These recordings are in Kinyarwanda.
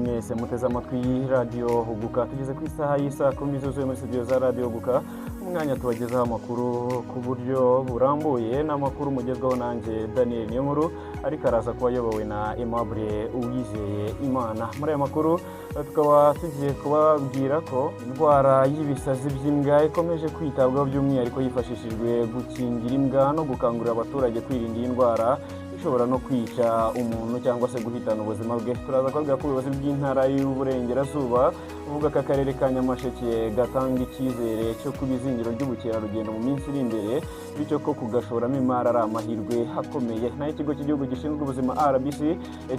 Mwese muteze amatwi Radiyo Huguka. Tugeze ku isaha y'isaa 10 zuzuye muri studio za Radiyo Huguka, umwanya tubagezaho amakuru ku buryo burambuye. N'amakuru mugezweho nanjye Daniel Niyonkuru, ariko araza kuba ayobowe na Aimable Uwizeye Imana. Muri aya makuru tukaba tugiye kubabwira ko indwara y'ibisazi by'imbwa ikomeje kwitabwaho, by'umwihariko hifashishijwe gukingira imbwa no gukangurira abaturage kwirinda iyi ndwara ishobora no kwica umuntu cyangwa se guhitana ubuzima bwe. Turaza kubabwira ko ubuyobozi bw'intara y'Uburengerazuba buvuga ko akarere ka Nyamasheke gatanga icyizere cyo kuba izingiro ry'ubukerarugendo mu minsi iri imbere, bityo ko kugashoramo imari ari amahirwe akomeye. Naho ikigo cy'igihugu gishinzwe ubuzima RBC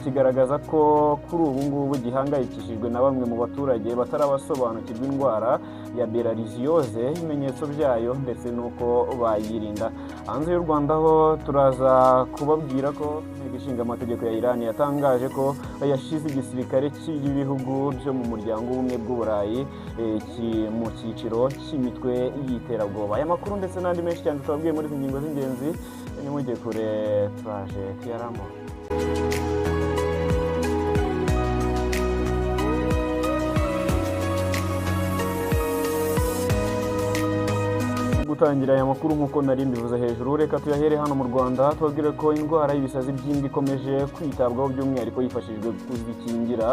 kigaragaza ko kuri ubu ngubu gihangayikishijwe na bamwe mu baturage batarabasobanukirwa indwara ya bilharziose, ibimenyetso byayo ndetse n'uko bayirinda. Hanze y'u Rwanda ho turaza kubabwira ko Inteko Ishinga Amategeko ya Iran yatangaje ko yashize igisirikare cy'ibihugu byo mu muryango w'ubumwe bw'Uburayi mu cyiciro cy'imitwe y'iterabwoba. Aya makuru ndetse n'andi menshi cyane tubabwiye muri izi ngingo z'ingenzi, nimujye kure, turaje tuyarambura. Gutangira aya makuru nk'uko nari mbivuze hejuru, reka tuyahere hano mu Rwanda, tubabwire ko indwara y'ibisazi by'imbwa ikomeje kwitabwaho, by'umwihariko hifashishijwe kuzikingira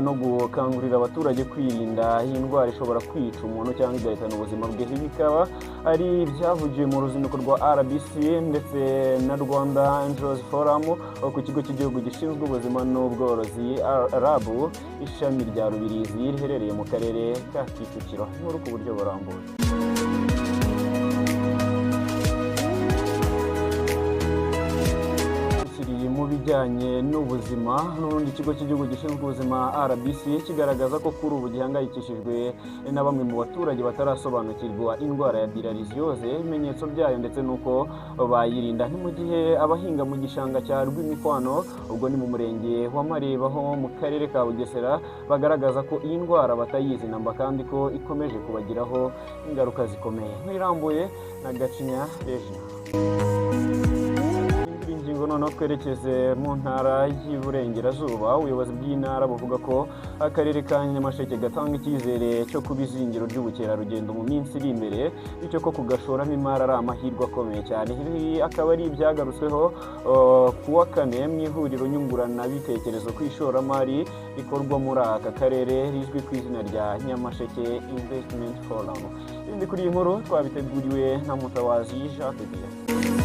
no gukangurira abaturage kwirinda iyi ndwara ishobora kwica umuntu cyangwa igahitana ubuzima bwe. Ibi bikaba ari ibyavugiwe mu ruzinduko rwa RBC ndetse na Rwanda Angels Forum ku kigo cy'igihugu gishinzwe ubuzima n'ubworozi RAB, ishami rya Rubirizi riherereye mu karere ka Kicukiro. Inkuru ku buryo burambuye. Mu bijyanye n'ubuzima n'ubundi, ikigo cy'igihugu gishinzwe ubuzima RBC kigaragaza ko kuri ubu gihangayikishijwe na bamwe mu baturage batarasobanukirwa indwara ya bilharziose, ibimenyetso byayo ndetse n'uko bayirinda. Ni mu gihe abahinga mu gishanga cya Rwimikwano, ubwo ni mu murenge wa Mareba ho mu karere ka Bugesera, bagaragaza ko iyi ndwara batayizi namba kandi ko ikomeje kubagiraho ingaruka zikomeye. Nk'irambuye na Gacinya Regina. Ingingo noneho twerekeze mu ntara y'Iburengerazuba. Ubuyobozi bw'intara buvuga ko akarere ka Nyamasheke gatanga icyizere cyo kuba izingiro ry'ubukerarugendo mu minsi iri imbere, bityo ko kugashoramo imari ari amahirwe akomeye cyane. Ibi akaba ari ibyagarutsweho ku wa kane mu ihuriro nyunguranabitekerezo ku ishoramari rikorwa muri aka karere rizwi ku izina rya Nyamasheke Investment Forum. Ibindi kuri iyi nkuru twabiteguriwe na Mutabazi Jacques Dieu.